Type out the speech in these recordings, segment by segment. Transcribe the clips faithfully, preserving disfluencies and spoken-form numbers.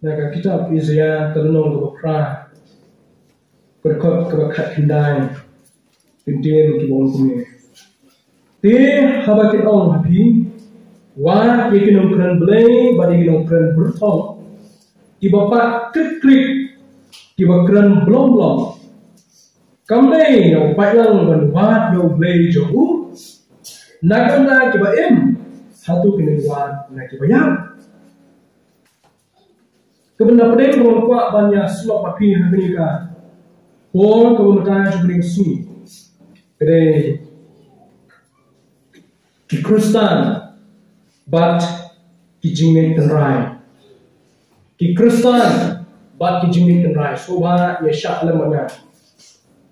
Na ka kitab Isaiah ka lynnong kaba phra, ka dkhot kaba khatkhyndai, ki ktien kiba ong kumne: Te haba kin ong ha phi, wad ïa ki nongkren blei bad ïa ki nongkren byrthong, kiba pah krik krik, kiba kren blong blong, kam dei ïa u paidlang ban wad ïa U Blei jong u? Na ka bynta kiba im, hato kin wad na kiba ïap? Ka bynta pdeng kaba nga kwah ban ïa sngap ha phi ha kane ka por kaba mynta jong kane ka sngi, ka dei ki Khristan bad ki jingngeit tynrai. Ki Khristan bad ki jingngeit tynrai. Sngewbha ïa shah lem bad nga.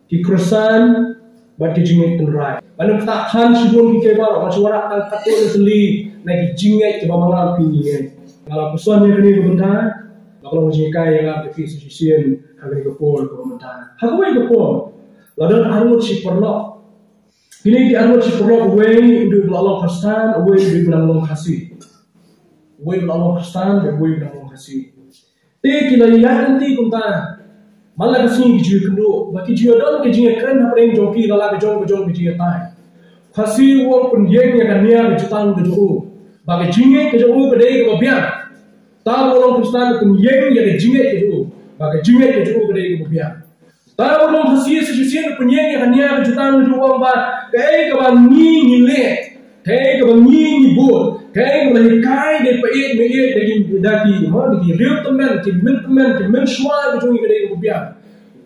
Ki Khristan bad ki jingngeit tynrai. Ban ym ktah than shibun kiei kiei baroh, nga shu wanrah tang katto katne tylli na ki jingngeit kiba ma nga phi ngi ngeit. Nga la pynshong ïa kane ka bynta, ba ka long jinghikai ïa nga bad phi sa shisien ha kane ka por kaba mynta. Ha kawei ka por la don arngut shi paralok. Kine ki arngut shi paralok, uwei u dei uba la long Khristan, uwei u dei uba la long Khasi. Uwei uba la long Khristan, uwei uba la long Khasi. Te ki la ïaid lynti kumta man la ka sngi, ki ju ïakynduh ba ki ju ïadon ka jingïakren hapdeng jong ki la la ka jong ka jong ka jingïatai. Khasi u ong pynïeng ïa ka nia ka jutang ka jong u, ba ka jingngeit ka jong u ka dei kaba biang. Uta uba long Khristan u pynïeng ïa ka jingngeit ka jong u, ba ka jingngeit ka jong u ka dei kaba biang. Uta uba long Khasi sa shisien u pynïeng ïa ka nia ka jutang ka jong u, u ong ba kaei kaba ngi ngi leh, kaei kaba ngi ngi bud, kaei kaba la hikai da i paid maieit, da ki, da ki, mo, da ki riew tymmen, ki myntymmen, ki mynshuwa ka jong ngi ka dei kaba biang.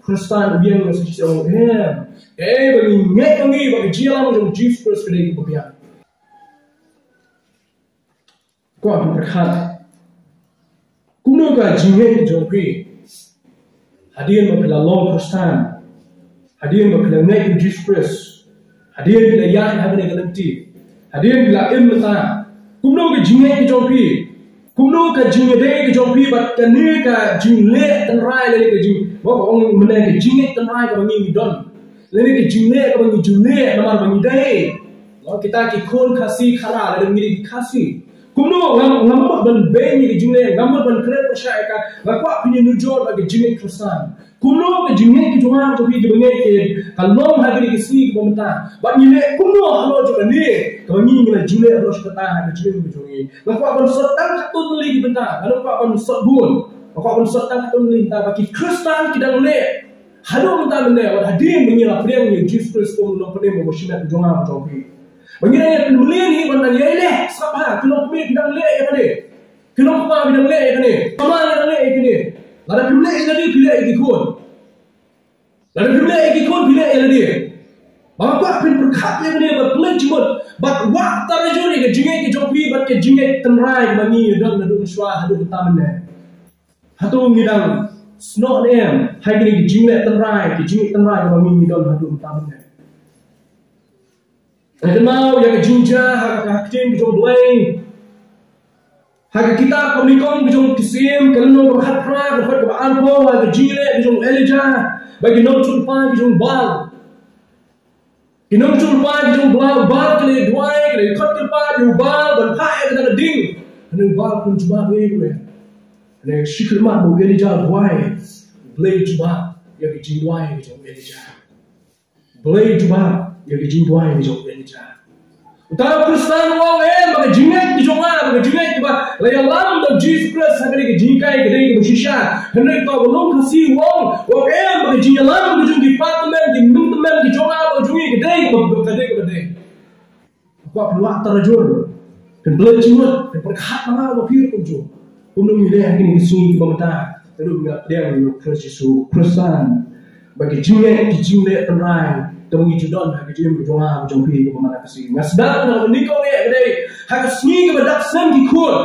Khristan u ïeng sa shisien u ong, em, kaei ba ngi ngeit ba ngi, ba ka jingïalam jong Jisu Khrist ka dei kaba biang. Kwah ban pyrkhat kumno ka jingngeit jong phi hadien ba phi la long Khristan, hadien ba phi la ngeit ïa u Jisu Khrist, hadien phi la ïaid ha kane ka lynti, hadien phi la im mynta. Kumno ka jingngeit ka jong phi, kumno ka jingïadei ka jong phi bad kane ka jingleh tynrai lane ka jing, ba ka ong mynne ka jingngeit tynrai kaba ngi ngi don, lane ka jingleh kaba ngi ju leh namar ba ngi dei, mo, kita ki khun Khasi Khara, lane ngi dei ki Khasi. Kumno, ngam, ngam mut ban beiñ ïa ka jingleh, ngam mut ban kren pyrshah ïa ka, nga kwah phin ïanujor bad ka jingngeit Khristan. Kumno ka jingngeit ka jong nga, jong phi kiba ngeit, ka long ha kine ki sngi kiba mynta. Bad ngi leh kumno halor jong kane kaba ngi ngi la ju leh halor sha kata ha ka jingim ka jong ngi. Nga kwah ban sot tang katto katne ki bynta, nga kwah ban sot bun. Nga kwah ban sot tang katto katne ki bynta ba ki Khristan ki dang leh haduh mynta mynne, wat hadien ba ngi la pdiang ïa u Jisu Khrist kum u nongpynim bad u shimet jong nga jong phi. Ba ngi dang ïa pynmlien hi ban dang ïai leh, sngap ha, ki nongpynim ki dang leh ïa kane. Ki nongkpa ki dang leh ïa kane. Mama ki dang leh ïa kane. Lada phim leh ïa lade, phi leh ïa ki khun. Lada phim leh ïa ki khun, phi leh ïa lade. Ba nga kwah phin pyrkhat ïa kane bad pynleit jingmut bad wad tarajur ïa ka jingngeit ka jong phi bad ka jingngeit tynrai kaba ngi don naduh mynshuwa haduh mynta mynne. Hato ngi dang snoh ne em ha kine ki jingleh tynrai, ki jingngeit tynrai kaba ngi ngi don haduh mynta mynne? Nga kynmaw ïa ka jingjia ha ka, ha ka ktien ka jong U Blei, ha ka kitab Ka Nyngkong ka jong ki Syiem, ka lynnong kaba khatphra, ka dkhot kaba arphew, ha ka jingleh ka jong u Elijah bad ki nongshun lypa ki jong u Baal. Ki nongshun lypa ki jong u Baal, Baal ki la duwai, ki la khot kyrpad ïa u Baal ban phah ïa kata ka ding. Hynrei u Baal um jubab ei ei ruh. Hynrei shi khyllipmat ba u Elijah u duwai, U Blei u jubab ïa ka jingduwai ka jong u Elijah. U Blei u jubab ïa ka jingduwai ka jong u Elijah. Uta u Khristan u ong em, ba ka jingngeit ka jong nga, ba ka jingngeit kaba la ïalam da u Jisu Khrist ha kane ka jinghikai ka dei kaba shisha. Hynrei uta u nong Khasi u ong, u ong em, ba ka jingïalam ka jong ki kpa tymmen, ki myntymmen, ki jong nga bad jong ngi ka dei kaba, ka dei kaba dei. Nga kwah phin wad tarajur, phin pynleit jingmut, phin pyrkhat ma nga bad phi ruh kumjuh. Kumno ngi leh ha kine ki sngi kiba mynta, naduh ba ngi la pdiang ïa u Khrist Jisu, Khristan. Ba ki jingngeit, ki jingleh tynrai, to ngi ju don ha ka jingim ka jong nga, ka jong phi, kaba mynta ka sngi. Nga sdang na kaba nyngkong eh ka dei ha ka sngi kaba dap snem ki khun.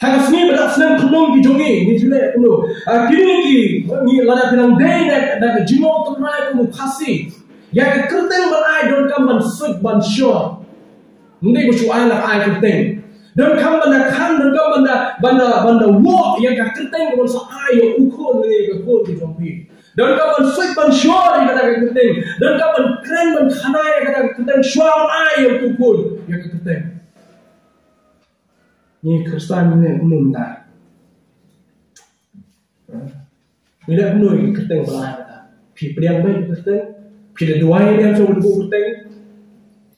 Ha ka sngi ba dap snem khunlung ki jong ngi, ngi ju leh kumno? Ah, kine ki, ngi lada phi nang dei na, na ka jingmut tynrai kum u Khasi, ïa ka kyrteng ban ai donkam ban suit ban shor. Ym dei ba shu ai la ai kyrteng. Donkam ban da khan, donkam ban da, ban da, ban da wad ïa ka kyrteng ban sa ai ïa u khun ne ïa ka khun ki jong phi. Donkam ban suit ban shor ïa kata ka kyrteng. Donkam ban kren ban khana ïa kata ka kyrteng shuwa ban ai ïa u khun ïa ka kyrteng. Ngi Khristan ngi ne kumno mynta? Ngi leh kumno ïa ka kyrteng ba la ai mynta? Phi pdiang beit ka kyrteng? Phi da duwai ne em shuwa ban buh kyrteng?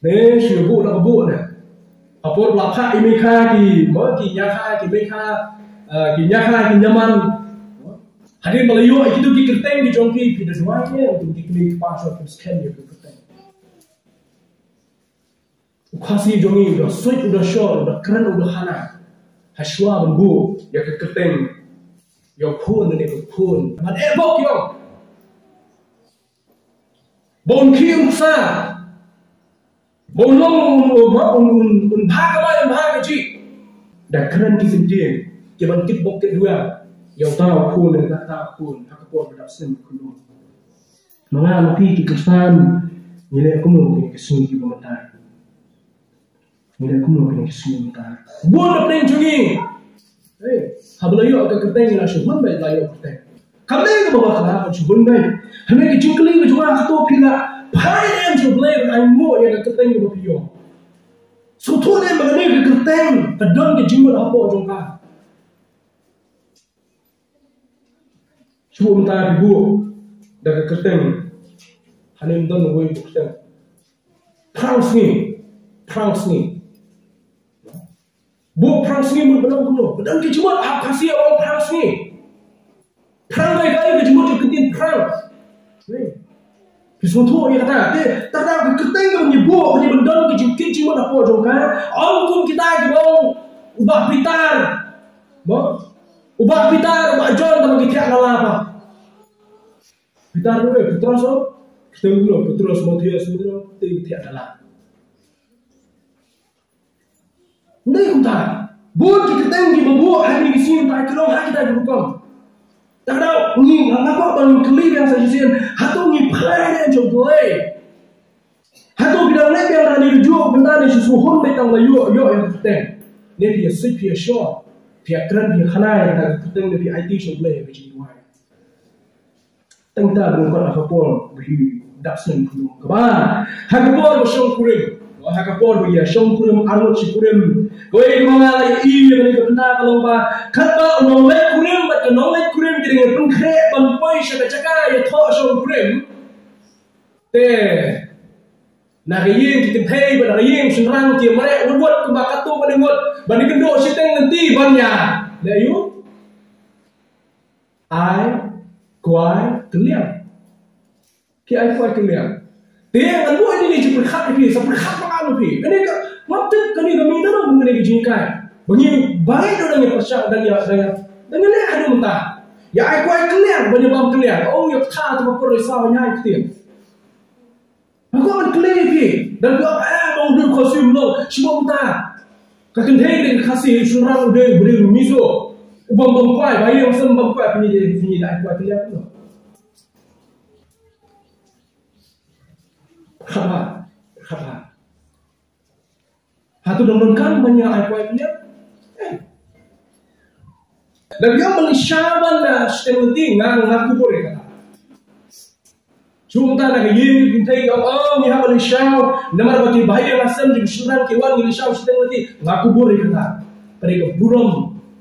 Ne shu buh la ka buh ne? Ha por ba la phah i Meikha ki, mo, ki Ñiakha, ki Meikha, eh, ki Ñiakha, ki Ñiaman. Hadien ba la ïoh ïa kito ki kyrteng ki jong ki, phi da duwai ne em, ki kmie ki kpa shuwa kim skhem ïa ka kyrteng? U Khasi jong ngi u da suit, u da shor, u da kren, u da khana. Hashwa ban buh ïa ka kyrteng, ïa u khun ne ka khun, ban eh bok ïa u. Ba un khie un ksa. Ba un long un, un, un, un, un bha ka bai, un bha ka jih. Da kren ki syntien kiban kit bok kit duwai ïa uta u khun ne kata u khun ha ka por ba dap snem khun. Ma nga ma phi ki Khristan, ngi leh kumno kine ki sngi kiba mynta? Ngi leh kumno kine ki sngi mynta? Bun na pdeng jong ngi. Hei, haba la ïoh ka kyrteng ngi la shu hun beit la ïoh kyrteng. Kam dei kaba bakla ban shu hun beit. Hynrei ka jingkylli ka jong nga, hato phi la phai ne em sha U Blei ban ainguh ïa ka kyrteng kaba phi ïoh? Sngewthuh ne em ba kane ka kyrteng ka don ka jingmut hapoh jong ka? Shu mynta phi buh da ka kyrteng. Hangne ym don uwei u kyrteng. Phrang sngi. Phrang sngi. Buh phrang sngi mut ba don kumno? Ba don ki jingmut ha Khasi ong phrang sngi. Phrang kai kai ka jingmut jong ka ktien phrang. Phi sngewthuh ïa kata? Te, tang da ka kyrteng kaba ngi buh, ka dei ban don ka jingkit jingmut hapoh jong ka. Ym kum kita kiba ong u Bah Pitar. Mo? U Bah Pitar, u Bah John, tang ba ki thiah lala pa. Pitar ruh, Petros, oh? Kita ruh, Petros, Matius, Matius, kita thiah lala. Ngi kumta. Bun ki kyrteng kiba buh ha kine ki sngi mynta ki long ha kita ki rukom. Tang da ngi, nga kwah ban kylli biang sa shisien, hato ngi phai ne em sha U Blei? Hato phi dang leh biang da kane kajuh, mynta ne shu shu hun beit tang la ïoh, ïoh ïa ka kyrteng? Ne phi ïa suit, phi ïa shor, phi ïa kren, phi ïa khana ïa ka kyrteng, ne phi aiti sha U Blei ïa ka jingduwai? Tang da ba ngi kwah ha ka por ba hi dap snem khunlung kaba. Ha ka por ba shong kurim. Ha ka por ba ïa shong kurim, arngut shi kurim. Kawei kaba nga la ïohi ïa kane ka bynta ka long ba katba u nongleit kurim bad ka nongleit kurim ki dang ïa pynkhreh ban poi sha ka jaka ïathoh shong kurim. Te na ka ïing ki kynthei bad na ka ïing shynrang ki mareh wut wut kumba katto katne ngut ban ïakynduh shiteng lynti ban ïa. Leh aïu? Ai kwai kylliang. Ki ai kwai kylliang. Te ngan buh ïa kine ki jingpyrkhat ïa phi, sa pyrkhat ma nga ma phi. Kane ka, ngam tip kane ka mih na ruh kane ka jinghikai. Ba ngi ba ngi dang ïa pyrshah, dang ïa, dang ïa, dang ïa leh haduh mynta. Ïa ai kwai kylliang, ban ïa bam kylliang. Oh, ïa kata ka por ïa sa ïa ai ktien. Nga kwah ban kylli ïa phi, da phi ong, eh, ba u dei u Khasi um long, shu bam ta. Ka kynthei ka dei ka Khasi, u shynrang u dei, u dei u Mizo. U bam bam kwai, ba ïeng sem bam kwai, phi ngi dei, phi ngi dei ai kwai kylliang kumno? Khaba, khaba. Hato dang donkam ban ïa ai kwai kylliang? Eh. Da phi ong ban leit shaw ban, ah, shiteng lynti, nga, nga kubur ïa kata. Shu mynta na ka ïing ki kynthei ki ong, oh, ngi hap ban leit shaw, namar ba ki bahaïing hasem jong ki shynrang ki wan, ngi leit shaw shiteng lynti, nga kubur ïa kata. Ka dei ka burom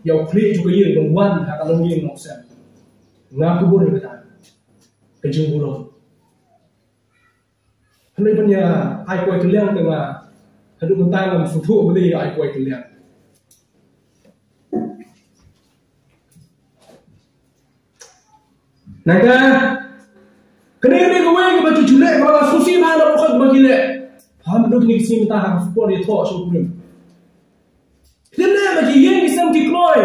ïa u khlieh jong ka ïing ban wan ha ka longïing longsem. Nga kubur ïa kata. Ka jingburom. Hynrei ban ïa ai kwai kylliang te nga haduh mynta ngam sngewthuh balei ïa ai kwai kylliang. Nangta kane kane kawei kaba ki ju leh kaba nga sngewsih bha na ka khot ba ki leh. Haduh kine ki sngi mynta ha ka por ïathoh shong kurim. Ki leh ba ki ïeng ki sem ki kloi.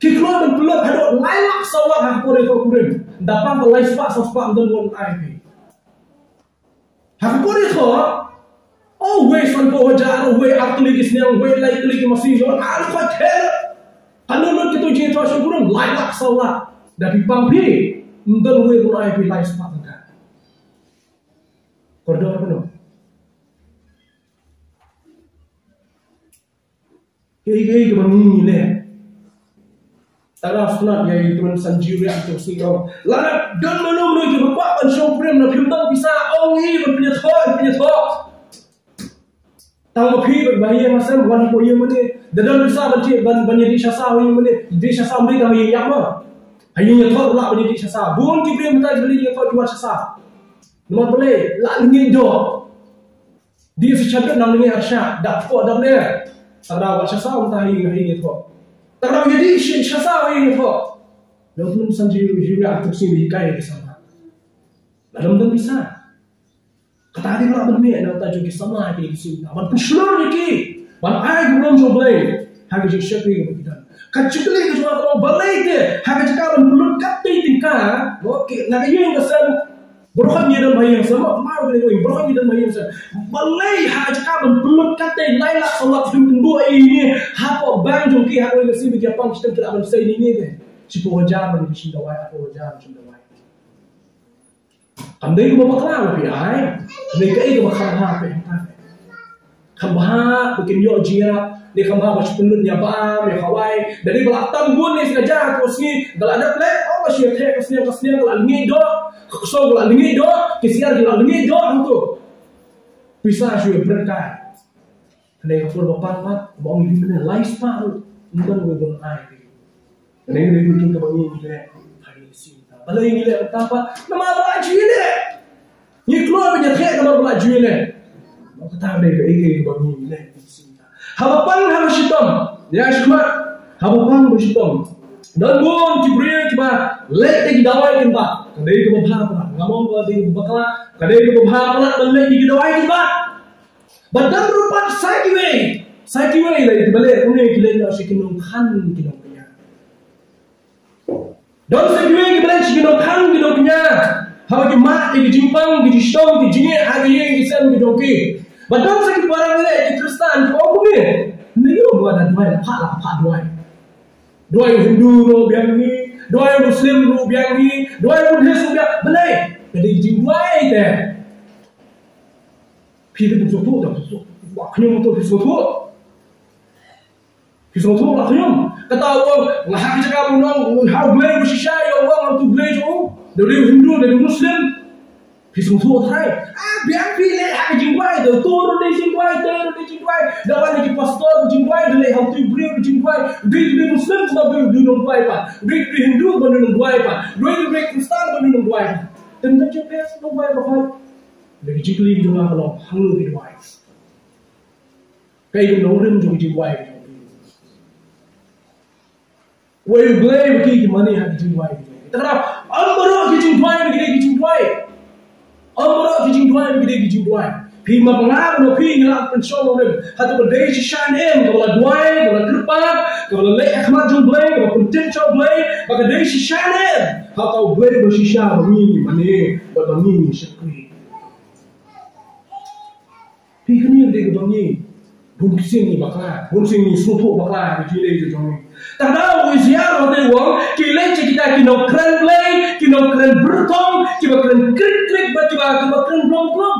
Ki kloi ban pynlut haduh lai lak saw lak ha ka por ïathoh kurim. Da pang ba lai spah saw spah ym don won ai phi. Ha ka por ïathoh, oh, wei sanphew hajar, wei ar tylli ki sniang, wei lai tylli ki masi, jong ar khot her. Kano lut kito jingïathoh shong kurim, lai lak saw lak. Da phi pang phi, ym don wei ruh ai phi lai spah tyngka. Kordor kano? Kaei kaei kaba ngi ngi leh. Tara sngewthuh ïa i Tuan Sanjay Riak Tong Sing ong, lada don mano mano kiba kwah ban shong kurim, lada phim don pisa, ong i ban pynïathoh, ban pynïathoh. Tang ba phi bad ba ïa nga sem wan hapoh ïing mane. Da don pisa ban ti ban ban ïa dih sha saw ïing mane. Dih sha saw mane tang ba ïa ïap ma. Ha ïing ïathoh ruh lah ban ïadih sha sa. Bun ki briew mynta ki la ïathoh ki wad sha sa. Namar balei? La lyngngoh doh. Dih sa sha bit, nang lyngngoh arshah, dap ko dap ler. Tang da wad sha sa mynta ha ïing, ha ïing ïathoh. Tang da ïadih sha sa ha ïing ïathoh. Ïa u tymmen san ji, ji ïa tu sing di kai di sama. Lada ym don pisa. Kata dei ba lah ban mih na ka bynta jong ki samla ki, ki shisien. Ban pynshlur ïa ki ban ai ki burom jong U Blei ha ka jingshakri kaba ki don. Ka jingkylli ka jong nga ka long balei te ha ka jaka ban pynlut katei tyngka, no, ki, na ka ïing ka sem, baroh ngi don ba ïing sem, ma, ma, baroh ngi don ba ïing sem. Balei ha ka jaka ban pynlut katei lai lak saw lak pynlut ïa ine hapoh bank jong ki, ha ka ïing ka sem, ki ïa pang ki stem ki lah ban sei ine te shiphew hajar ban shim dawai, arphew hajar ban shim dawai. Kam dei kaba bakla ba phi ai. Kam dei kaei kaba kham bha phi ai. Kham bha ba kin ïoh jingïarap, ne kham bha ba shu pynlut ïa ba am ïa khawai. Da dei ba la tam bun ne sngi, ka sngi ka la dep leh, oh, ka shu ïa theh ka sniang ka sniang, ka la lyngngoh doh, ka ksew ka la lyngngoh doh, ki syiar ki la lyngngoh doh hangto. Pisa shu ïa bret kai. Hynrei ka por ba pan pat, ba ong ïa phi mynne lai spah ruh ym don uwei ban ai. Hynrei hynrei ki kum kaba ngi ngi leh ha ngi shisien. Balei ngi leh kata pat? Namar ba la ju ïaleh. Ngi kloi ban ïatheh namar ba la ju ïaleh. Kata ka dei kaei kaei kaba ngi ngi leh ha ngi shisien. Haba pang haba shitom, ïa sngewmat, haba pang ba shitom, don bun ki briew kiba leh da ki dawai kin bah. Ka dei kaba bha palat, ngam ong ba dei kaba bakla, ka dei kaba bha palat ban leh da ki dawai kin bah. Bad don ruh pat sa kiwei, sa kiwei lei kiba leh kumne, ki leit noh sha ki nongkhan ki nongkñia. Don sa kiwei kiba leit sha ki nongkhan ki nongkñia, haba ki mad ïa ki jingpang, ki jingshitom, ki jingeh ha ki ïing ki sem ki jong ki. Bad don sa ki para leh ki Khristan kiba ong kumne, ne ïoh ba da duwai la phah, la phah duwai. Duwai u Hindu ruh biang hi, duwai u Muslim ruh biang hi, duwai u Buddhist ruh biang. Balei? Ka dei ki jingduwai te. Phi te phi sngewthuh, te phi sngewthuh. Wah, khñium to phi sngewthuh. Phi sngewthuh la khñium. Kata u ong, nga ha ka jaka ba u nong, ha U Blei ba shisha, ïa u ong, ha U Blei jong u. Da u dei u Hindu, da u dei u Muslim. Phi sngewthuh trai. Ah, biang phi leh ha ka jingduwai, da u to ruh dei jingduwai, te ruh dei jingduwai. Da wan ki pastor ruh jingduwai, da leh ha u to briew ruh jingduwai. Dei, dei Muslim ba dei, dei nongduwai pat. Dei, dei Hindu ba dei nongduwai pat. Dei, dei Khristan ba dei nongduwai pat. Te mynta jingpyes nongduwai ba pat. Da ki jingkylli jong nga ka long, hangno phi duwai? Kaei ka nongrim jong ka jingduwai ka jong phi? Wei U Blei ba ki ki mane ha ka jingduwai ka jong phi. Te kata, ym baroh ki jingduwai ba ki dei ki jingduwai. Ym baroh ki jingduwai ba ki dei ki jingduwai. Phi ma nga ba phi ngi la pynshong nongrim. Hato ka dei shisha ne em kaba la duwai, kaba la kyrpad, kaba la leit ha khmat jong U Blei, kaba pyntip sha U Blei, ba ka dei shisha ne em ha uta U Blei ba shisha ba ngi ngi mane, ba, ba ngi ngi shakri. Phi, kane ka dei kaba ngi, bun sien ngi bakla, bun sien ngi sngewthuh bakla ïa ki jingleh ki jong ngi. Te da u Isaïah ruh u ong, ki leit sha kita ki nongkren blei, ki nongkren byrthong, kiba kren krik krik bad kiba, kiba kren blom blom.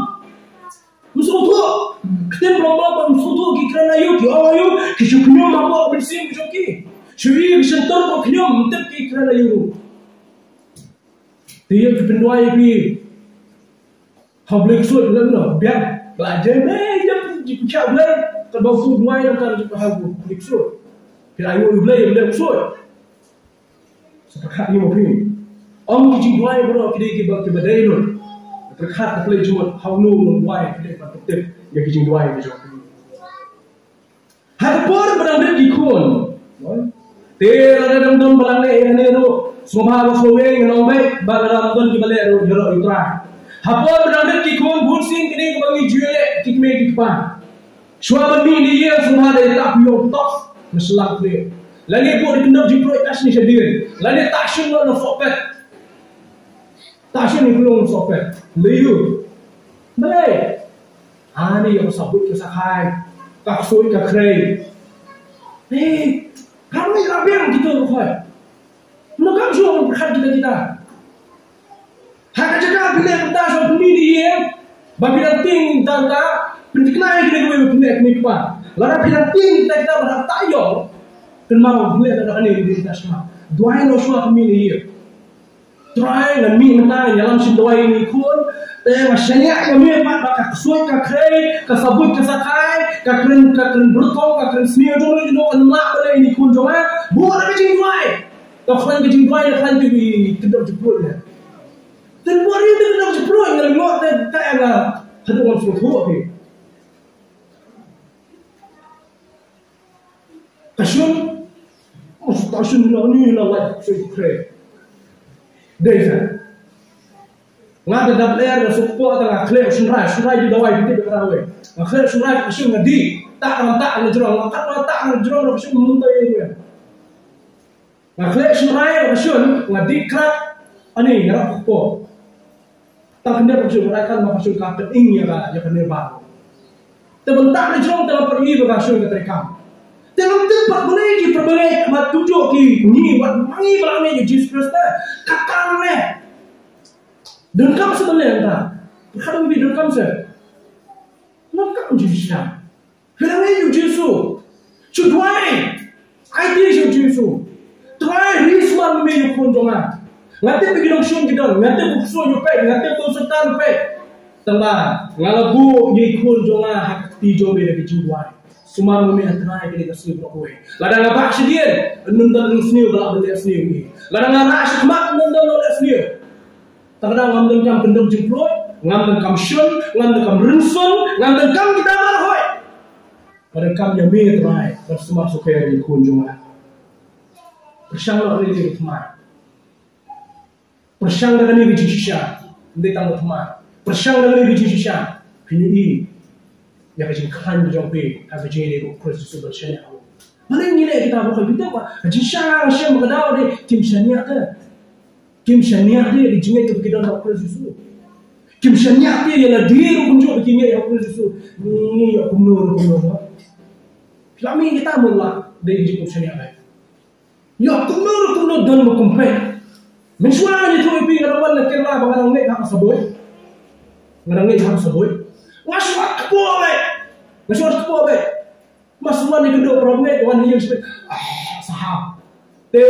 Ym sngewthuh. Ktien blom blom, ym sngewthuh ki kren aïu, ki ong aïu, ki shu khñium hapoh ka mynsiem ka jong ki. Shu ïohi ka shyntur ka khñium, ym tip ki kren aïu. Te ïa ki pynduwai ïa phi. Ha Blei ksuid lem no, biang. La jem, eh, jem, ji pynshah Blei. Ka dong su duwai, ka ji ha Blei ksuid. Ki la ïoh Blei, Blei ksuid. Sa pyrkhat ïa mo phi. Ong ki jingduwai baroh ki dei kiba, kiba dei lut. Pyrkhat ka Blei jingmut, ha u no u nongduwai, ki dei ban tip ïa ki jingduwai ki jong phi. Ha ka por ba dang rit ki khun. Te lada dang don ba la neh ïa kane ruh, sngewbha ba sngewbha ngan ong beit, bad lada dang don kiba leh ruh, ïaroh ïa U Trai. Ha por ba dang rit ki khun, bun sien kine kiba ngi ju leh, ki kmie ki kpa. Shuwa ban mih na ïing, sngewbha da ïatah pynïoh tok na shyllangknieh. Lane buh da ki kyndok jingpruid, tah shane shadien. Lane tah shun noh na sohpet. Tah shane klong sohpet. Lei ïoh. Balei? Ani ïa ka sabuit ka sakhai. Ka ksuid ka khrei. Hei, kam ngi la biang kito ruh hoi. Nang kam shuh pyrkhat kita kita. Ha ka jaka phi leh mynta shuwa phi mih na ïing. Ba phi dang tieng tang ta. Pynthikna ïa kine kiwei ba phi leh kine kpa. Lada phi dang tieng kita kita ba dang ta ïoh. Kynmaw phi leh kata kane phi dang ta shuwa. Duwai noh shuwa phi mih na ïing. Trai, ngan mih mynta, ngan ïalam shim dawai ïa i khun. Te nga shaniah ïa me pat ba ka ksuid ka khrei, ka sabuit ka sakhai, ka kren, ka kren byrthong, ka kren sniew jong me jong ka nang lah balei ïa i khun jong nga. Buh da ka jingduwai. Ka khlaiñ ka jingduwai, ka khlaiñ te ki kyndong jingpluid ne. Te wat ri te kyndong jingpluid, nga lyngngoh te, te nga haduh ngam sngewthuh phi. Ka shun, oh, ka shun na ni na lait, shun kre. Dei sa. Nga da dap ler, nga suk po, ta nga khleh shynrai, shynrai di dawai, di dawai. Nga khleh shynrai, ka shun nga di, tak nga tak nga jrong, nga tak nga tak nga jrong, ka shun mun ta ye. Nga khleh shynrai, ka shun, nga di krak, ani, nga rap po. Tang kyndiat ka shun, ka kan ma ka shun ka pynïeng ïa ka, ïa ka nirban. Te ban tak na jrong te ban pynïeng ba ka shun ka treikam. Te ngam tip pat balei ki pynbeit ma tu jong ki ngi wat ma ngi ba la ngi ïa Jesus Christ te. Ka kan ne. Donkam se balei ta. Ka dang bi donkam se. Ngam kam Jesus ta. Phi la ngi ïa u Jisu. Shu duwai. Aiti sha u Jisu. Trai, ri sumar ma me ïa u khun jong nga. Nga tip ba ki nongshun ki don. Nga tip ba u ksuid u peit. Nga tip ba u Soitan u peit. Tangba nga la buh ïa u khun jong nga ha ka kti jong me da ka jingduwai. Sumar ma me, Trai, kane ka sngi baroh kawei. Lada nga bah shadien, ym don u sniew ba lah ban leh sniew ïa ngi. Lada nga rah shakhmat, ym don u leh sniew. Tang da ngam donkam kyndong jingpluid, ngam donkam shun, ngam donkam rynsun, ngam donkam kita baroh. Nga donkam ïa me Trai, ban sumar sukher ïa i khun jong nga. Pyrshang noh ïa kane ka jingthymmai. Pyrshang da kane ka jingshisha, ym dei tang ka thymmai. Pyrshang da kane ka jingshisha, phin ïohi ïa ka jingkhlaiñ ka jong phi ha ka jingïaleh bad u Khrist Jisu ban shaniah ha u. Balei ngi leh kita baroh, phi tip ba ka jingshisha nga shem ka daw de, kim shaniah te. Kim shaniah de ïa ka jingngeit kaba ki don ha u Khrist Jisu. Kim shaniah de ïa lade ruh kumjuh ba ki ngeit ha u Khrist Jisu. Ngi ïoh kumno ruh kumno ruh. Phi la mih kita, mut la dei ka jingkim shaniah de. Ïoh kumno ruh kumno don ba kum peit. Mynshuwa ngi ïathuh ïa phi, nga dang wan na Kerala ba nga dang ngeit ha ka Saboi. Nga dang ngeit ha ka Saboi. Nga shu ïoh kpoh beit. Nga shu ïoh kpoh beit. Mas wan ïa ka doh para bangeit, wan ïa ka sbit. Ah, sahab. Te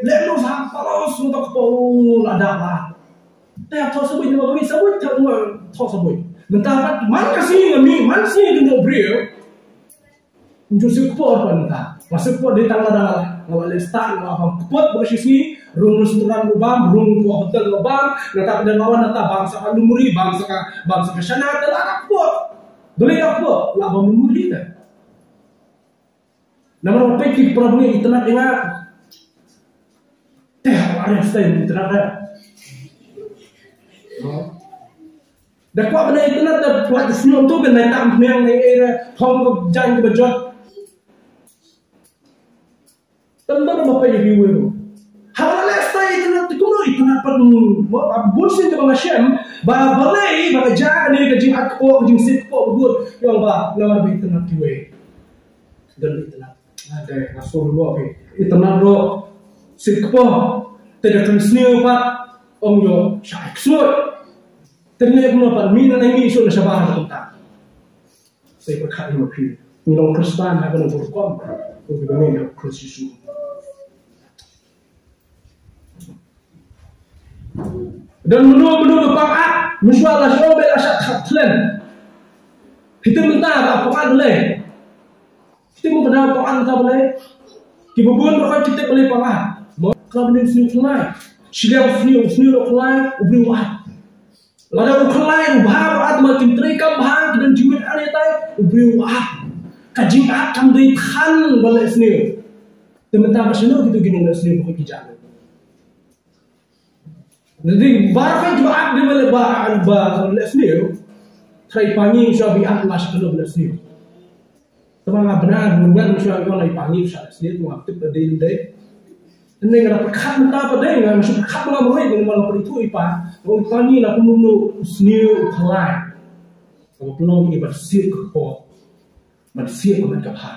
leh noh sahab, palos noh, ta kpoh, la dak la. Te hap thoh Saboi, te ba ngi Saboi, te thoh Saboi. Mynta pat man ka sngi nga mih, man sngi ka doh briew. Ym ju sngewkpoh pat mynta. Nga sngewkpoh dei tang lada nga la leh start, nga la bam kput ba ka shi sngi, rung restaurant ruh bam, rung ka hotel ruh bam, nangta pynban nga wan nangta bam sa ka lum ri, bam sa ka, bam sa ka shana, te la kpoh. Balei la kpoh? La bam lum ri te. Namar ba peit ki para bangeit itynnad ïa nga. Te ha arrest ïa itynnad ïa. Da kwah ban itynnad da kwah sngewthuh ban nai tam hniang nai ïa phong ka jaiñ kaba jot. Tang da ba peit ïa ki wei ruh. Ha la leh style itynnad te kumno itynnad pat, mo, ba bun sien kaba nga shem ba balei ba ka jia kane ka jingat kpoh, ka jingsiat kpoh ba bun. Ïong ba namar ba itynnad kiwei. Don itynnad. Nga dei nga sngewthuh ruh phi. Itynnad ruh siat kpoh. Te da kren sniew pat ong ïoh shah ai ksuid. Te ne kumno pat, mih na nai mih shuh na shabar kumta. Sa pyrkhat ïa ma phi. Ngi long Khristan ha kano ka rukom? Ko ki ba ngi ïa Khrist Jisu. Don mano mano ba pang at, mynshuwa la shu ong ba la shah khat thlen. Kita mynta ba pang at lei. Kita mynta ba pang at mynta ba lei. Ki ba bun ba khat kita ba lei pang at. Mo ka ba ning sniew khlai. Shiliang sniew, sniew lo khlai, u briew at. Lada u khlai u bha ba at ma kin trei kam bha, ki don jingmut ar ïa tai, u briew u at. Ka jingat kam dei than ba leh sniew. Te mynta ba shano kito ki nong leh sniew ba ki jang. Dei ba ka jingbat dei ba leh ba, ba leh sniew. Trai pangi sha bi at la sha kano ba leh sniew. Tama nga bna ngan shu ong lai pangi sha sniew, nga tip da dei dei. Neng nga pyrkhat mynta pat dei, nga shu pyrkhat ba nga mroi, nga la pyrkhat i pa. Ong pangi la kumno u sniew u khlai. Nga pynlong i ban siat ka kpoh. Ban siat ka met ka pha.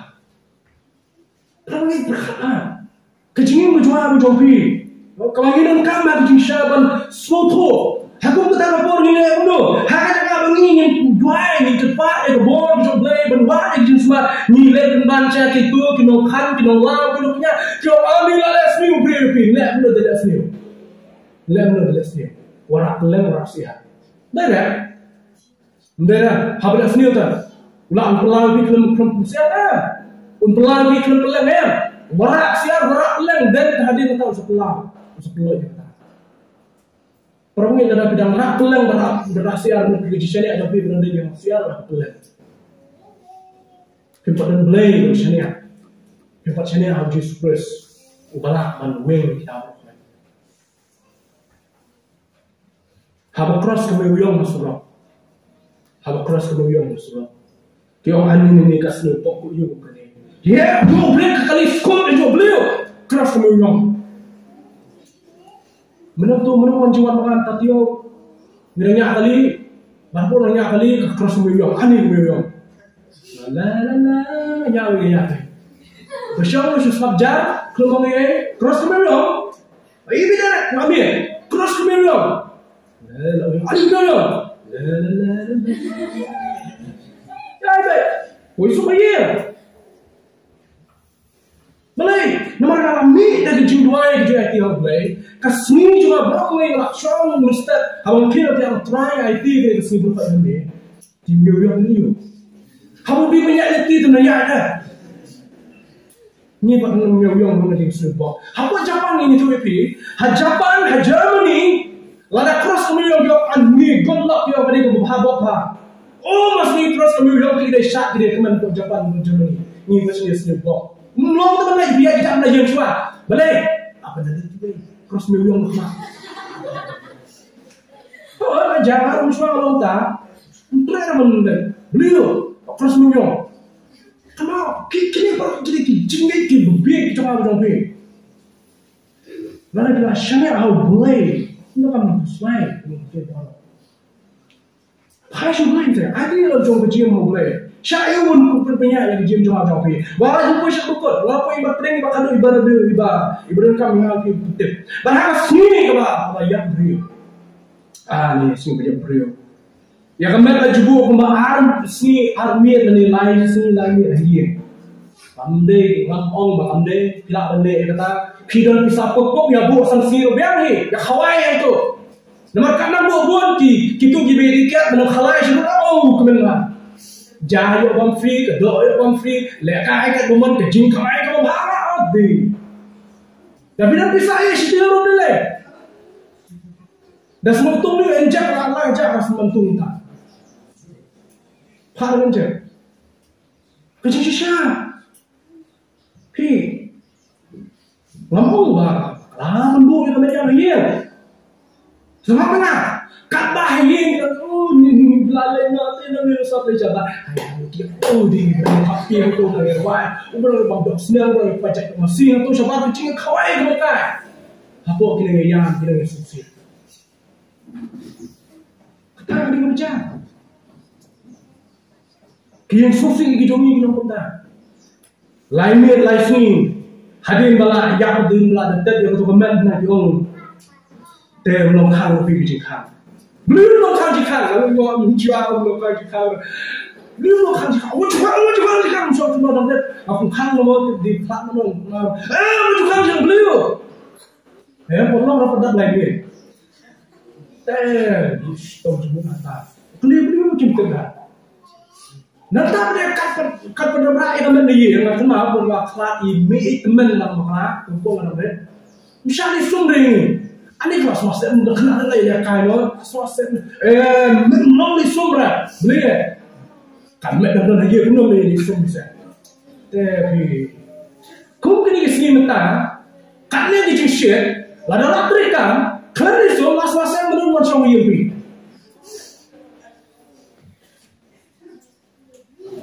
Tang ngi pyrkhat ah. Ka jingim ka jua ka jong phi. Ka ba ngi donkam ha ka jingshisha ban sngewthuh. Ha kum kata ka por ngi leh kumno? Ha ka jaka ba ngi ngin duwai, ngin kyrpad ïa ka bor ka jong U Blei ban wad ïa ka jingsumar, ngi leh pynban sha kito ki nongkhan, ki nonglaw, ki nongkñia. Ki ong, "Ani la leh sniew, u briew phi leh kumno da leh sniew? Leh kumno da leh sniew? Wanrah kylleng, wanrah syiar." Dei re? Ym dei re, haba leh sniew te u la un pynlaw ïa phi khlem, khlem pynsiar em? Un pynlaw ïa phi khlem pynleng em? Wa rah siar, wa rah pylleng, dei hadien kata u sa pynlong, u sa pynlong ïa kata. Para bangeit, lada phi dang rah pylleng, rah, rah siar, mynta phi ka jingshaniah jong phi, phi dang dei ïa siar, rah pylleng. Phim pat don Blei ban shaniah. Phim pat shaniah ha u Jisu Khrist uba lah ban weng ïa kita baroh. Haba cross ka mewïong ha surok. Haba cross ka mewïong ha surok. Ki ong ani ne ka sniew pok ku ïu kane. Ïa, ïu brek ka kali skul ïu brek. Cross ka mewïong. Mynno to mynno wan jiwan makan tatio. Ngi dang ñiah kali. Bad bun dang ñiah kali ka cross ka mewïong. Ani ka mewïong. La la la la, ñiah wi ñiah wi. Ba shong shu sngap jar, khlem ong ei, cross ka mewïong. Ai, bida, ngam ïa, cross ka mewïong. La, la, la, la, la, la. Ya, ai, bai. Oi, su bai. Balei, namar ka la mih da ka jingduwai ka jingïaid ha U Blei, ka sngi jong nga baroh kawei ka la shong mynstep, haba nga khie ïa U Trai aiti ka sngi baroh kawei. Ki mewïong ïa u. Haba u dei ban ïaid lynti te na ïaid eh. Ngi pat ngi mewïong ngi dei sngewbok. Hapoh Japan ngi ïathuh ïa phi. Ha Japan, ha Germany. Lada cross ka mewïong ïoh ani good luck ïoh ka dei kaba bha bok bha. Oh, mas ngi cross ka mewïong ki dei shah ki dei kmen hapoh Japan hapoh Germany. Ngi pat ngi sngewbok. Mlong te ban leit biang jam na ïeng shuwa. Balei? Apa na dei cross mewïong bok bha. Oh, na jam harum shuwa long ta. Ntre na ban leit. Beliau cross mewïong. Kynmaw, ki, kine baroh kine ki jingngeit ki babieit ki jong nga jong phi. Lada phi la shaniah ha U Blei, ngi kam pynslai, ngi pynslai baroh. Phai sha U Blei te, ai ti la jong ka jingim ha U Blei. Sha ïa un pynpynïaid ïa ka jingim jong nga jong phi. Ba la jong phi sha ka kut, la phi iba pyrshang iba kadu iba radu iba, iba donkam ïa nga phi pyntip. Ba ha ka sngi kaba, ba ïap briew. Ah, ni sngi ba ïap briew. Ïa ka met la jubor kumba ar sngi ar miet lane lai sngi lai miet ha ïing. Kam dei, ngam ong ba kam dei, phi lah ban leh ïa kata. Phi don pisa pop pop ïa buh san sngi ruh biang hi, ïa khawai ïa ito. Namar katno buh bun ki, kito kiba ïadih kiad ban khawai sha ruh, oh, kmen la. Ja ïoh bam free, ka doh ïoh bam free, lehkai kat bamon ka jingkhawai kaba bha dei. Da phi don pisa ïa shi tylli ruh dei leh. Da sngewthuh ni en jak la la jak la sngewthuh ta. Phar ngan je. Ka jingshisha. Phi. Ngam ong ba. La mynbu ïa ka met ïa ka ïing. Sngap nga. Katba ha ïing ka, oh, ni, ni, ni, la leh nga te na ni sap leh jaba. Ai, ki, oh, di, ni, ni, happy ko na ïa wai. U ba la bang dok sniang ba pajak ma sing tu shabar tu jingkhawai ko ka. Hapoh kine ïa, kine ïa suk sik. Kata ka dei ka jingeh. Ki ïing suk sik ki jong ngi ki long kumta. Lai miet lai sngi. Hadien ba la ïap hadien ba la dep ïa kato ka met na ki ong. Te u nongkhang u phi ki jingkhang. Bli u nongkhang jingkhang. Lalu u nongkhang jingkhang. Bli u nongkhang jingkhang. U jingkhang, u jingkhang jingkhang. Shu tu ma dang dep. Aku khang lo mo di plat mo. Eh, u jingkhang jingkhang bli u. Eh, por long rapat dak lai miet. Te, di stom jubuk nata. Kli kli mu kim tega. Nata bre kat kat pada mra ida men di yang kat ma por wa kla i mi i temen lang ma kla, kumpul lang bre. Misal di sum ring. Ani kelas masa muda kena ada ya kai lo. Kelas masa. Eh, men long di sum bre. Beli eh. Kan met dang don ha ïing kumno me ïa sum se. Te phi. Kum kine ki sngi mynta. Katne ki jingshit. Lada la trei kam. Khlem ïa sum la sla se mynno mon shong ïa phi.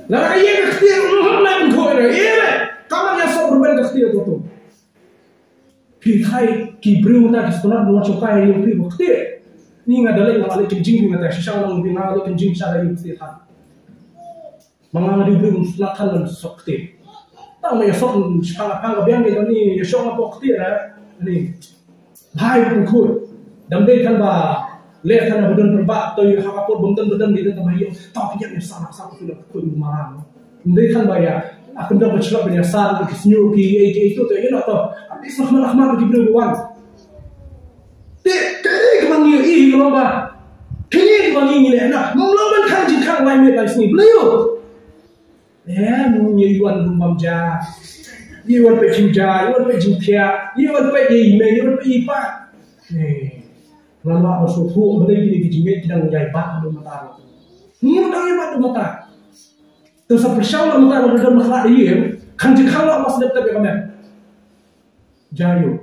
Lada ka ïing ka ktieh, mm, na pynkhoi re. Ïa le. Kamar ïa sop rben ka ktieh to to. Phi khai ki briew na ki sngewtynnat, ngan shu kai ïa phi ba ktieh. Ni nga da leh nga leh kynjing phi nga ta shisha nga leh kynjing sha ïa ktieh than. Ma nga nga dei briew sngewtynnat than ngan sop ktieh. Tang ma ïa sop shipang apang ka biang dei ni ïa shong hapoh ktieh ra. Ni. Bhai pynkhut. Dam dei than ba leh than ba don pynbah to ïa ha ka por bym don ba don dei than ba ïa. Tang phi ïa sa sa phi la pynkhut ma. Ndei than ba ïa, a kyndoh ba shlap ba ïa sar ki sngew ki ei ki ei to to ïa na to. Am is khmat khmat ki briew wan. Te kaei kaba ngi ïohi ka long ba, kaei kaba ngi ngi leh na, mlong ban khang jingkhang lai miet lai sngi. Balei ïoh? Eh, ngi wan rum bam ja. Ïa wan peit jingjia, ïa wan peit jingthiah, ïa wan peit ïa i mei, ïa wan peit ïa i pa. Eh, nga la ba sngewthuh balei kine ki jingngeit ki dang ïai bat haduh mynta. Ngi ruh dang ïai bat haduh mynta. Te sa pyrshang la mynta la dang khlah ïa, kan jingkhang la mas dep tep ïa ka met. Jia ïa u.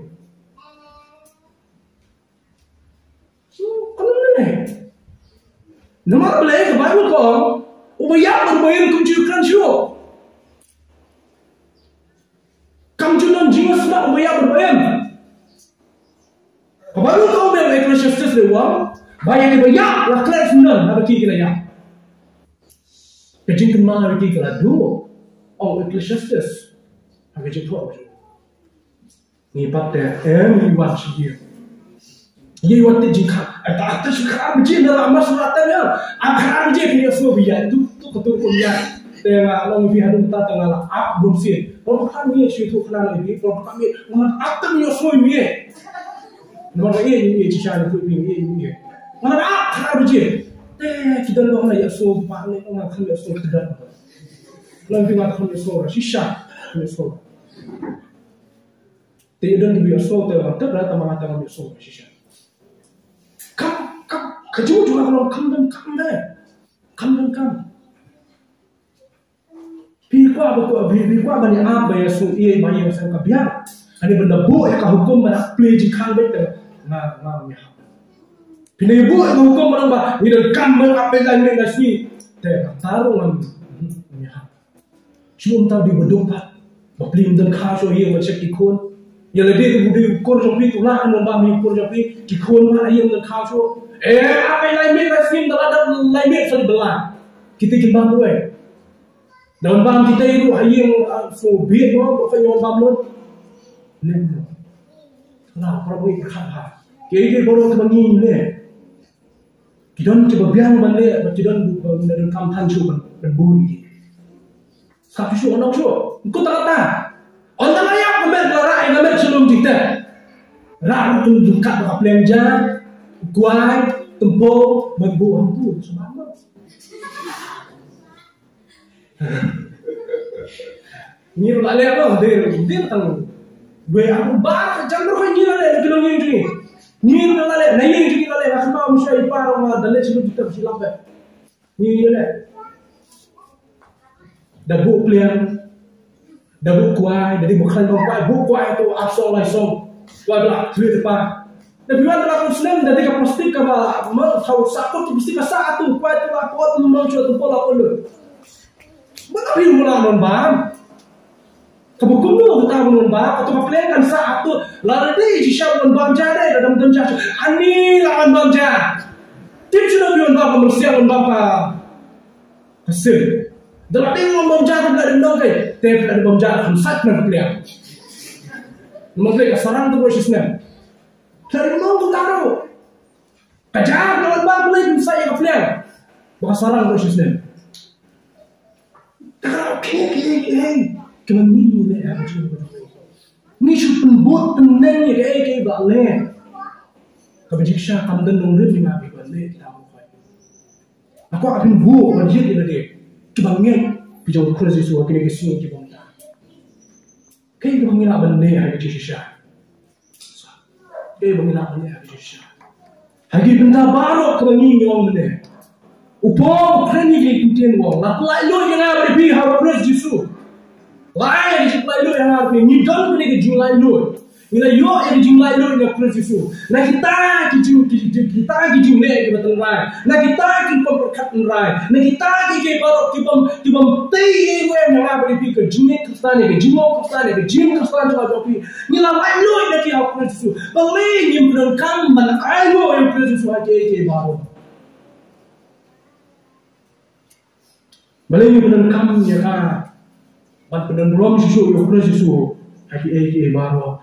Namar balei ka Baibl ka ong, uba ïap bad uba im kumjuh kren shuh. Kam ju don jingïaseng uba ïap bad uba im. Ka Baibl ka ong, ba Ecclesiastes ka ong, ba ïa kiba ïap la klet shuh, haba ki ki la ïap. Ka jingkynmaw ïa ki ka la duh, ong Ecclesiastes. Ha ka jingthoh ka jong ngi pat te, em, ngi wan sha ïing. Ïa wan te jingkhang. Ai ta te jingkhang ar baje na la mas la te ïa. Ar khang ar baje phi ïohsngew ba ïa tu tu ka tu kum ïa. Te nga long phi haduh mynta te nga la ap bun sien. Por khang ïa shu tu khang ïa phi, por khang ïa. Nga ap te ïohsngew ïa. Namar ïa ïa shisha ïa tu ïa ïa. Nga la ap khang ar baje. Te ki don long ïa shu pa ne nga khang ïohsngew te don. Long phi nga khang ïohsngew shisha. Ïohsngew. Te ïa don kiba ïohsngew te wan tep ra, tang ba nga tang ïohsngew shisha. Kam, kam, ka jingmut jong nga ka long kam donkam de. Kam donkam. Phi kwah ba, kwah, phi, phi kwah ban ïa ap ba ïa sngewthuh ïa ba ïa sngewthuh ka biang. Ani ban da buh ïa ka hukum ban ap plie jingkhang beit te nga, nga, nga ïa hap. Phi ne buh ïa ka hukum ban ba ngi donkam ban ap beit lai minit lai sngi. Te nga taru ngam, ngam ïa hap. Shu ym tau dei ba duk pat. Ba plie ym don khaw shuh ïa ba check ki khun. Ïa lade dei ba dei u kur jong phi, tu lah kan ba mi kur jong phi. Ki khun ma ïa ym don khaw shuh. Eh, ap ïa lai miet lai sngi da la dap lai miet sa dei ba la. Kita kin bam wei. Da wan bam kita ïa ruh ha ïing, ah, so biet mo, ba ka ïa wan bam lut. Ne mo. La, para bui ka kha ha. Ki ïa ki baroh ka ba ngi ne. Ki don kiba biang ban leh, bad ki don ba, ba, ba donkam than shuh ban, ban bun ïa ki. Sngap shuh, sngap shuh. Kut kata. Ynda la ïap ka met, la rah ïa ka met sha lum jingtep. Rah ruh kum jingkat ba ka pliang ja, kwai, tympew, ban buh hangtu, sngap shuh. Ngi ruh la leh ba, dei, dei tang. Wei, aku ba, jam ruh ngi la leh, ngi la leh, ngi la leh, na ïing ngi la leh, na kynmaw mynshuwa i pa ruh nga da leh sha lum jingtep shi lap eh. Ngi la leh. Da buh pliang, da buh kwai, da dei buh khlaiñ bam kwai, buh kwai tu ar song lai song. Kwai ba la thlir pa. Da phi wan da la kum snem, da dei ka plastik kaba, ma, saw, saw kot plastik ka sah tu, kwai tu la kot, ma, shu tu la kot. Ba ka phi mula non bam. Kaba kumno kata ba non bam, kata ka pliang kan sah tu. La dei shisha non bam ja dei, da dam dam ja. Ani la non bam ja. Tip shu non bam ka myrsiang non bam ka. Ka sim. Da la dei non bam ja, da la dei non kai. Te da dei bam ja, kan sah kan pliang. Nomor ka sarang tu ko shisnem. Ka dei non tu taro. Ka jar ka wan bam lei pynsa ïa ka pliang. Ba ka sarang ka shisnem. Ka ka khie khie khie. Ka ngi ngi leh ha ka jingmut. Ngi shu pynbud pynneng ïa kaei kaei ba leh. Kaba jingshisha kam don nongrim ïa nga ba leh kita ba khoi. Nga kwah ka pynbud ban jied ïa lade. Kiba ngeit ki jong u Khrist Jisu ha kine ki sngi kiba mynta. Kaei kaba ngi lah ban leh ha ka jingshisha. Kaei ba ngi lah ban leh ha ka jingshisha. Ha ki bynta baroh kaba ngi ngi ong mynne. U Paul u kren ïa ki ktien u ong, la pyllait lut ïa nga bad ïa phi ha u Khrist Jisu. La ai ïa ki jingpyllait lut ïa nga bad ïa phi. Ngi don kane ka jinglait lut. Ngi la ïoh ïa ka jinglait lut ïa u Khrist Jisu. Na kita ki jing, ki, ki, kita ki jingleh kiba tynrai. Na kita ki rukom pyrkhat tynrai. Na kita ki, ki baroh ki bym, ki bym tei ïa nga bad ïa phi ka jingngeit Khristan, ïa ka jingmut Khristan, ïa ka jingim Khristan jong nga jong phi. Ngi la lait lut ïa ki ha u Khrist Jisu. Balei ngim pyndonkam ban ai nguh ïa u Khrist Jisu ha kiei kiei baroh? Balei ngim pyndonkam ïa ka ban pyndonkam shisha ïa u Khrist Jisu ha kiei kiei baroh?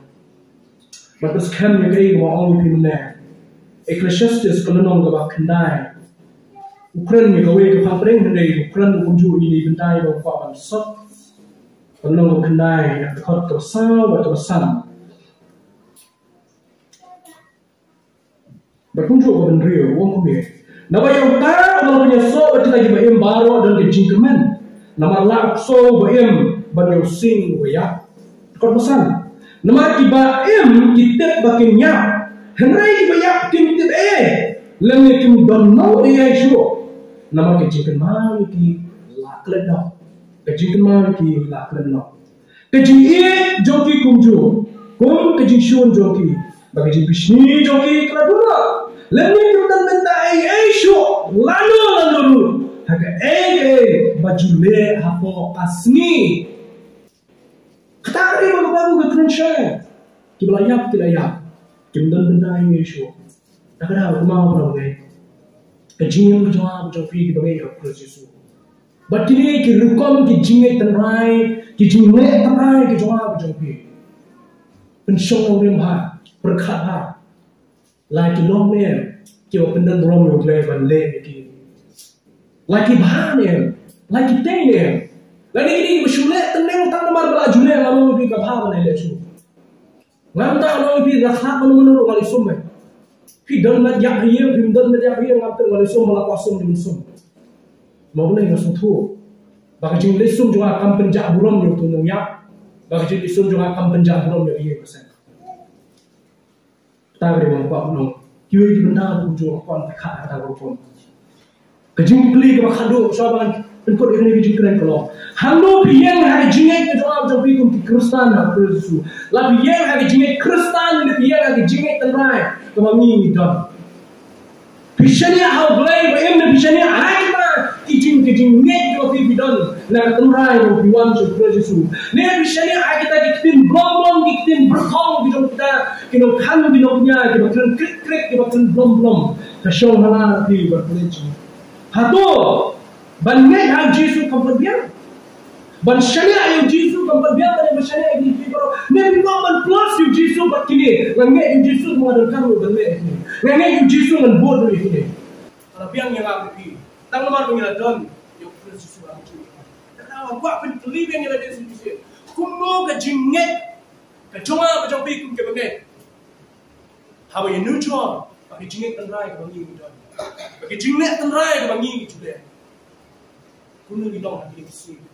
Bad pynskhem ïa kaei kaba ong ïa phi mynne. Ecclesiastes ka lynnong kaba khyndai. U kren ïa kawei ka phareng hynrei u kren kumjuh ïa kine ki bynta ba u kwah ban sot. Ka lynnong kaba khyndai, ka dkhot kaba saw bad kaba san. Bad kumjuh kaba hynriew, u ong kumne. Naba ïa uta uba la pynïasoh bad kita kiba im baroh don ka jingkmen. Namar la u ksew uba im ban ïa u sing uba ïap. Kor ba san. Namar kiba im ki tip ba kin ïap, hynrei kiba ïap kim tip ei, lane kim don nongïalam ei shuh. Namar ka jingkynmaw ïa ki la klet noh. Ka jingkynmaw ïa ki la klet noh. Ka jingïeit jong ki kumjuh kum ka jingshun jong ki, bad ka jingbishni jong ki ka la burom. Lane kim don bynta ei ei shuh lano lano ruh ha kaei kaei ba ju leh hapoh ka sngi. Kata ka dei ba ka Baibl ka kren shai. Kiba la ïap ki la ïap, kim don bynta ei ei shuh. Te ka daw kumno ba ngi, ka jingim ka jong nga ka jong phi kiba ngeit ha u Khrist Jisu. Bad kine ki rukom ki jingngeit tynrai, ki jingngeit tynrai ki jong nga ka jong phi. Pynshong nongrim bha, pyrkhat bha. La ki long ne em kiba pyndon burom ïa U Blei ban leh ïa ki? La ki bha ne em? La ki tei ne em? Lane kine kiba shu leh teng tang namar ba la ju leh, nga ong ïa phi, ka bha ban leh shuh. Ngam tang ong ïa phi, la khlad mano mano ruh nga leit sum beit. Phi don met ïap ha ïing, phim don met ïap ha ïing, ngam tang, nga leit sum ba la kwah sum, ïa sum. Mo, U Blei, nga sngewthuh ba ka jingleit sum jong nga kam pynjah burom ïa uto u nongïap. Ba ka jingleit sum jong nga kam pynjah burom ïa ka ïing ka sem. Kata ka dei ba nga kwah ban ong. Kiwei ki bynta ba kumjuh nga kwah ban pyrkhat ha kata ka rukom. Ka jingkylli kaba khatduh shuwa ba ngan pynkut ïa kane ka jingkren ka long, hangno phi ïeng ha ka jingngeit ka jong nga ka jong phi kum ki Khristan ha u Khrist Jisu? La phi ïeng ha ka jingngeit Khristan ne phi ïeng ha ka jingngeit tynrai kaba ngi ngi don? Phi shaniah ha U Blei ba im ne phi shaniah ha kita ki jing, ki jingngeit kiba phi, phi don na ka tynrai ba phi wan sha u Khrist Jisu? Ne phi shaniah ha kita ki ktien blom blom, ki ktien byrthong ki jong kita ki nongkhan ki nongñiah kiba kren krik krik, kiba kren blom blom? Ka shong ha la phi ba phi leh jingngeit. Hato ban ngeit ha u Jisu kam pat biang? Ban shaniah ïa u Jisu kam pat biang ban ïa ban shaniah ïa kine baroh? Ne phi kwah ban plus ïa u Jisu bad kine? Nga ngeit ïa u Jisu, nga donkam ruh ban leh ïa kine. Nga ngeit ïa u Jisu, ngan bud ruh ïa kine. Ka la biang ïa nga bad phi tang namar ba ngi la don ïa u Khrist Jisu ha ka jingim. Kata nga kwah pynkylli biang ïa lade shisien. Kumno ka jingngeit ka jong nga ka jong phi kum kiba ngeit? Haba ïanujor bad ka jingngeit tynrai kaba ngi ngi don, bad ka jingngeit tynrai kaba ngi ngi ju leh, kumno ngi long ha kine ki sngi?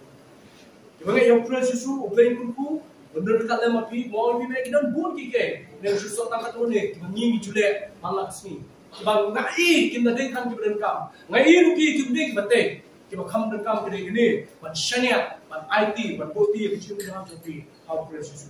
Kiba ngeit ïa u Khrist Jisu, U Blei u kyrkhu, u don ryngkat lem bad phi, mo, phi, me, ki don bun kiei kiei. Ne u shu sot tang katto katne kiba ngi ngi ju leh man la ka sngi, kiba nga i kim da dei tang kiba donkam. Nga i ruh ki kim dei kiba tei, kiba kham donkam ka dei kane, ban shaniah, ban aiti, ban buhti ïa ka jingim jong phi ha u Khrist Jisu.